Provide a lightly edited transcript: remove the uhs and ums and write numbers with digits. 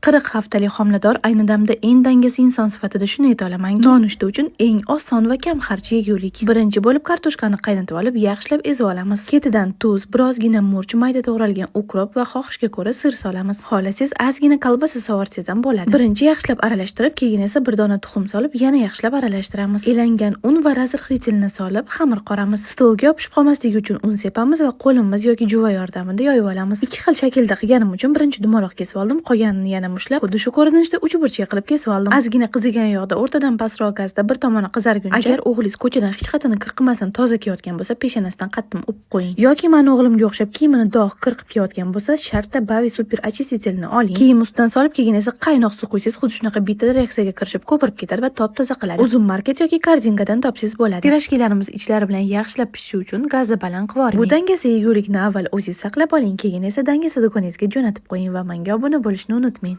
40 haftalik homilador, ayni damda eng dangasa inson sifatida shuni ayta olamanki, nonushta uchun eng oson va kam xarj yegulik. Birinchi bo'lib kartoshkani qaynatib olib, yaxshilab ezib olamiz. Ketidan tuz, birozgina murch, mayda to'g'ralgan укроп va xohishga ko'ra сыр solamiz. Xohlasangiz, ozgina kolbasa solsangiz ham bo'ladi. Birinchi yaxshilab aralashtirib, keyin esa bir dona tuxum solib, yana yaxshilab aralashtiramiz. Elangan un va разрыхлитель ni solib, xamir qoramiz. Stolga yopishib qolmasligi uchun un sepamiz va qo'limiz yoki juva yordamida yoyib olamiz. Ikki xil shaklda qilganim uchun birinchi dumaloq kesib oldim, qolganini yana mushtlab, xuddi shu ko'rinishda uchburchak qilib kesib oldim. Ozgina qizigan yog'da o'rtadan pastroq gazda bir tomoni qizarguncha, agar o'g'lingiz ko'chadan hech qatini kir qilmasdan toza kiyayotgan bo'lsa, peshonasidan qattiq o'pib qo'ying. Yoki mani o'g'limga o'xshab kiyimini dog' kir qilib kiyayotgan bo'lsa, shartta Bavi super очиститель ni oling. Kiyim ustidan solib, keyin esa qaynoq suv quysangiz, xuddi shunaqa bitta reaksiyaga kirishib, ko'pirib ketadi va top toza qiladi. Uzum market yoki Korzinkadan topsangiz bo'ladi. Пирожки larimiz ichlari bilan yaxshilab pishishi uchun gazni baland qilib yuboring. Bu dangasa yegulikni avval o'zingiz saqlab oling, keyin esa dangasa do'koningizga jo'natib qo'ying va menga obuna bo'lishni unutmang.